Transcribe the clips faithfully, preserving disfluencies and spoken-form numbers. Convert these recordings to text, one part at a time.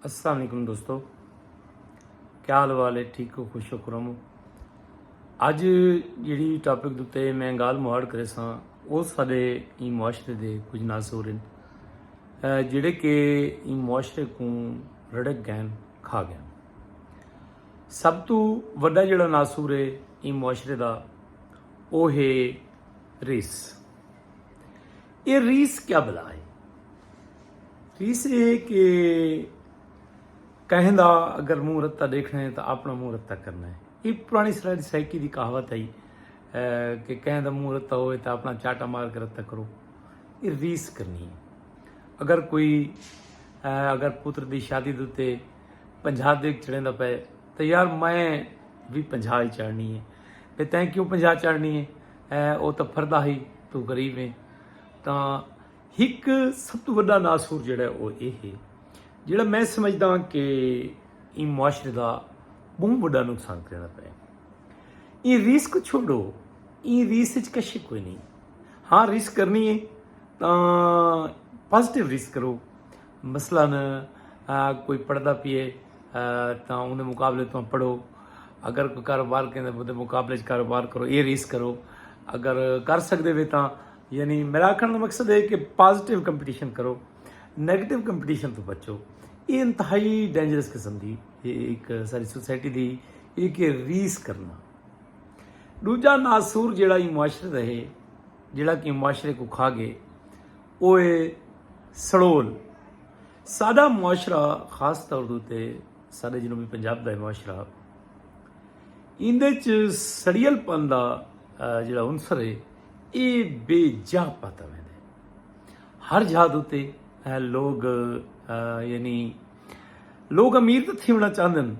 السلام علیکم دوستو، کیا حال والے؟ ٹھیک ہو؟ خوش ہو؟ خرم ہو؟ اج جیڑی ٹاپک دے اتے میں گالھ مہاڑ کریساں، او ساڈے ایں معاشرے دے کجھ ناسور ہن، اے جیڑھے کہ ایں معاشرے کوں رڑک گئن، کھا گئن۔ سب توں وڈا جیڑھا ناسور ہے ایں معاشرے دا، او ہے ریس۔ اے ریس کیا بلا ہے؟ ریس اے ہے کہ کہیں دا اگر منہ رتا ڈیکھنا ہے تو اپنا منہ رتا کرنا ہے۔ اے پرانی سرائیکی دی کہاوت ہے کہ کہیں دا منہ رتا ہوئے تو اپنا چاٹا مار کے رتا کرو۔ اے ریس کرنی ہے۔ اگر کوئی اگر پتر دی شادی دے اتے پنجاہ دیگ چڑھیندا پئے، تاں یار میں وی پنجاہ ہی چاڑھنی ہے۔ بھئی تیں کیوں پنجاہ چاڑھنی ہے؟ اے او تاں پھردا ہئی، توں غریب ہیں۔ تاں ہک سب توں وݙا ناسور جیڑھا ہے او اے ہے، جیڑھا میں سمجھداں کہ ایں معاشرے دا ٻہوں وݙا نقصان کریندا پئے۔ ایں ریس کوں چھوڑو، ایں ریس اچ کشے کوئی نہیں۔ ہاں ریس کرنی ہے تاں پازیٹیو ریس کرو۔ مثلا کوئی پڑھدا پیے تاں اوندے مقابلے توں پڑھو۔ اگر کوئی کاروبار کریندے اوندے مقابلے اچ کاروبار کرو، اے ریس کرو۔ اگر کر سکدے وے تاں، یعنی میرا آکھݨ دا مقصد ہے کہ پازیٹیو کمپٹیشن کرو، نیگیٹو کمپٹیشن توں بچو۔ اے انتہائی ڈینجرس قسم دی ہک ساری سوسائٹی دی ہک ریس کرنا۔ ݙوجھا ناسور جیڑھا ایں معاشرے دا ہے، جیڑھا کہ معاشرے کوں کھا ڳئے، او ہے سڑول۔ ساݙا معاشرہ خاص طور دے اتے ساݙے جنوبی پنجاب دا اے معاشرہ، ایندے اچ سڑیل پن دا جیڑھا عنصر ہے، اے بے جا پاتا ویندا ہے۔ ہر جاہ دے اتے لوگ یعنی لوگ امیر تاں تھیوݨا چاہندن،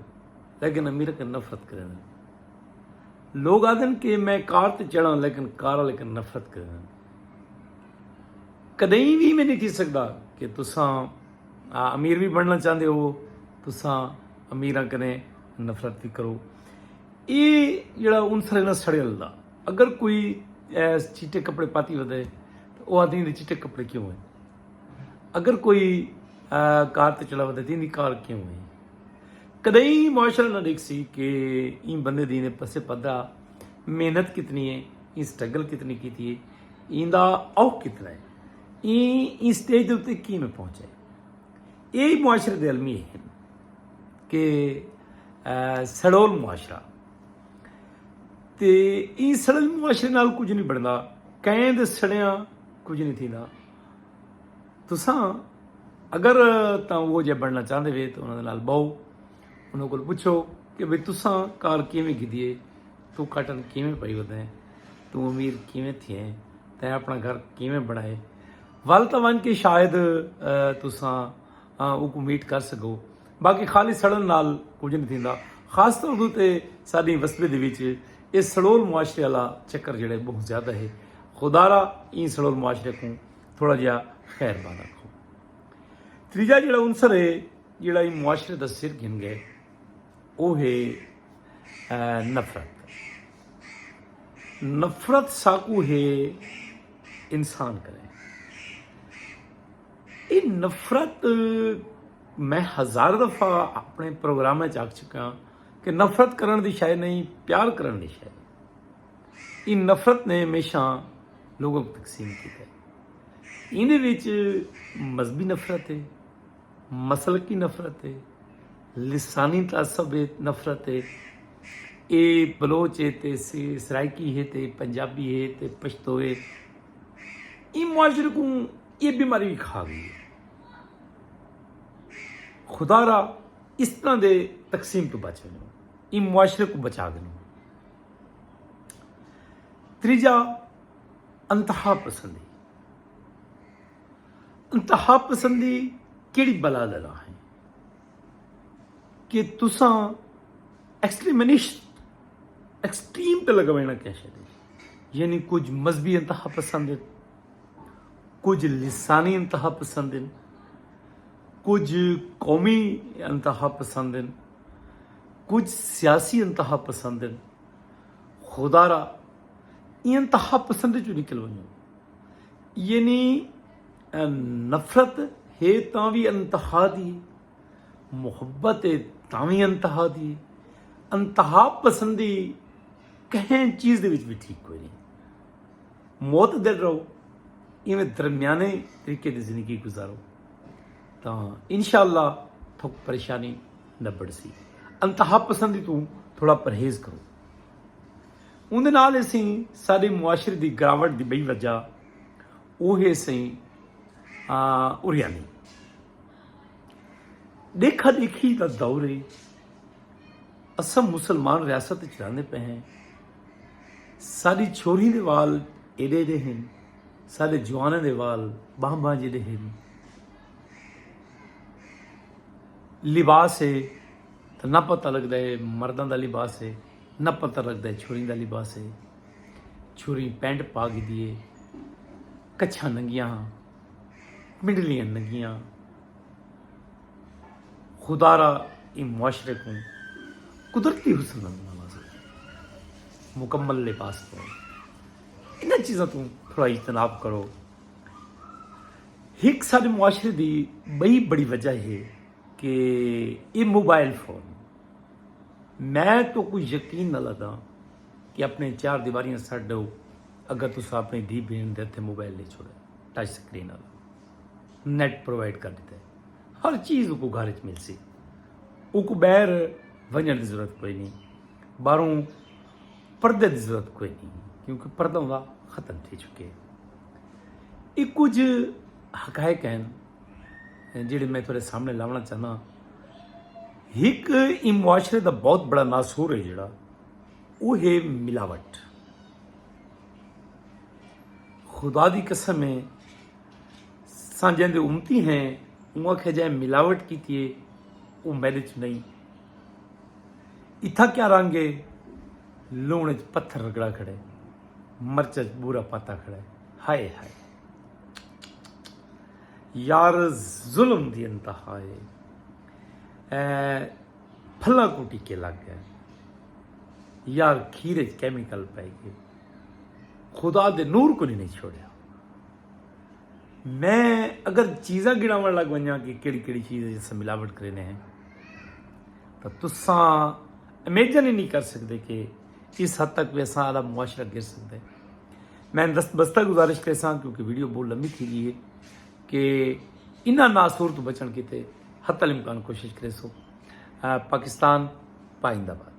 لیکن امیر کن نفرت کریندن۔ لوگ آہدن کہ میں کار تے چڑھاں، لیکن کار والے کن نفرت کریندن۔ کݙہیں وی میں نہیں تھی سکدا کہ تساں امیر بھی بننا چاہندے ہو، تساں امیراں کنے نفرت بھی کرو۔ اے جیڑھا عنصر ہے نا سڑیل دا، اگر کوئی چیٹے کپڑے پاتی ودے تو او آدمی دے چیٹے کپڑے کیوں ہیں؟ اگر کوئی کار تے چڑھا ودے تو ایندی کار کیوں ہے؟ کدی معاشرہ نہ ڈیکھسی کہ این بندے دی نے پسے پدا محنت کتنی ہے، این سٹرگل کتنی کیتی ہے، ایندا اوکھ کتنا ہے، این این سٹیج دے اتے کیویں پہنچے۔ اے معاشرے دے المیے ہن کہ سڑول معاشرہ تے ایں سڑل معاشرے نال کجھ نہیں بندا، کہیں دے سڑیاں کجھ نہیں تھیندا۔ تساں اگر تاں وہ جے بننا چاہندے وے تو انہاں دے نال باؤ، انہاں کول پوچھو کہ بھئی تساں کار کیویں گھدی ہے، تو کاٹن کیویں پائی ودے ہیں، تو امیر کیویں تھے ہیں، تیں اپنا گھر کیویں بنائے۔ ول تاں ونج کے شاید تساں اوکوں میٹ کر سگو، باقی خالی سڑن نال کجھ نہیں تھیندا۔ خاص طور تے ساڈی وسبے دے وچ اے سڑول معاشرے والا چکر جڑے بہت زیادہ ہے۔ خدارا این سڑول معاشرے کو تھوڑا جہا خیر بان رکھو۔ تیجا جڑا عنصر ہے جڑا این معاشرے دا سر گھن گئے، او ہے نفرت۔ نفرت ساکو ہے انسان کرے۔ اے نفرت میں ہزار دفعہ اپنے پروگرام میں آکھ چکا ہاں کہ نفرت کرن دی شے نہیں، پیار کرن دی شے۔ اے نفرت نے ہمیشہ لوگوں کو تقسیم کیتا ہے۔ ایندے وچ مذہبی نفرت ہے، مسلکی نفرت ہے، لسانی تعصب ہے، نفرت ہے۔ اے بلوچ ہے تے سرائیکی ہے تے پنجابی ہے تے پشتو ہے۔ ایں معاشرے کو یہ بیماری بھی کھا گئی ہے۔ خدا را اس طرح دے تقسیم تو بچ ونجو، ایں معاشرے کو بچا گنو۔ تریجا، انتہا پسندی۔ انتہا پسندی کیڑی بلا لگا ہے کہ تساں ایکسٹریمنسٹ، ایکسٹریم تے لگوینا کیا شے؟ یعنی کجھ مذہبی انتہا پسند ہیں، کجھ لسانی انتہا پسند ہیں، کجھ قومی انتہا پسند ہیں، کجھ سیاسی انتہا پسند ہیں۔ خدا را ایں انتہا پسند چوں نکل ونجو۔ یعنی نفرت ہے تاں وی انتہا دی، محبت ہے تاں وی انتہا دی ہے۔ انتہا پسندی کہیں چیز دے وچ بھی ٹھیک کوئی نہیں۔ معتدل رہو، ایویں درمیانے طریقے دی زندگی گزارو، تاں انشاءاللہ تھوک پریشانی نبڑ سی۔ انتہا پسندی توں تھوڑا پرہیز کرو۔ اون دے نال اسی سارے معاشرے دی گراوٹ دی بئی وجہ وہ ہے سائیں اریانی۔ ݙیکھا ݙیکھی دا دور ہے۔ اساں مسلمان ریاست وچ رہندے پئے ہیں۔ ساݙی چھوری دے وال ایݙے ایݙے ہن، ساݙے جوانیں دے وال ٻاہہ ٻاہہ جیݙے ہن۔ لباس ہے تاں نہ پتہ لڳدا ہے مرداں دا لباس ہے، نہ پتہ لڳدا ہے چھوری دا لباس ہے۔ چھوری پینٹ پا گھدی ہے، کچھاں ننگیاں ہاں، منڈلیاں ننگیاں۔ خدا را ایں معاشرے کوں قدرتی حسن نال نوازو، مکمل لباس پاؤ۔ انہاں چیزاں توں تھوڑا اجتناب کرو۔ ہک ساݙے معاشرے دی ٻئی بڑی وجہ ہے کہ اے موبائل فون۔ میں تو کوئی یقین نہ لدا کہ اپنے چار دیواریاں سٹ ݙو، اگر تساں اپنی دھی بھیݨ دے ہتھے موبائل نہیں چھوڑے، ٹچ سکرین والا نیٹ پرووائڈ کر ݙتا ہے۔ ہر چیز اوکوں گھر وچ ملسی۔ اوکوں ٻاہر ونڄݨ دی ضرورت کوئی نہیں، ٻاہروں پردے دی ضرورت کوئی نہیں، کیونکہ پردہ اوندا ختم تھی چکے۔ اے کجھ حقائق ہیں جڑے میں تھوڑے سامنے لاونا چاہنا۔ ہک ایں معاشرے دا بہت بڑا ناسور ہے جڑا، وہ ہے ملاوٹ۔ خدا دی قسم ہے، ساں جیندے امتی ہیں، اوں آکھیا جائے ملاوٹ کیتی ہے، او میݙے چ نہیں۔ اتھاں کیا رنگ ہے؟ لوݨ اچ پتھر رگڑا کھڑے، مرچ اچ بورا پاتا کھڑے۔ ہائے ہائے یار، ظلم دی انتہا ہے۔ اے پھلاں کوں ٹکے لگ گئے یار، کھیر اچ کیمیکل پئے گئے، خدا دے نور کوں نہیں چھوڑیا۔ میں اگر چیزاں گناوݨ لگ ونڄاں کہ کیڑھی کیڑھی چیز اساں ملاوٹ کریندے ہیں، تاں تساں امیجن ہی نہیں کر سکدے کہ اس حد تک وی اساں آلا معاشرہ گر سکدے۔ میں دست بستہ گزارش کریساں، کیونکہ ویڈیو بہت لمبی تھی گئی ہے، کہ انہاں ناسور تو بچݨ کیتے حتی الامکان کوشش کریسو۔ آ، پاکستان پائندہ باد۔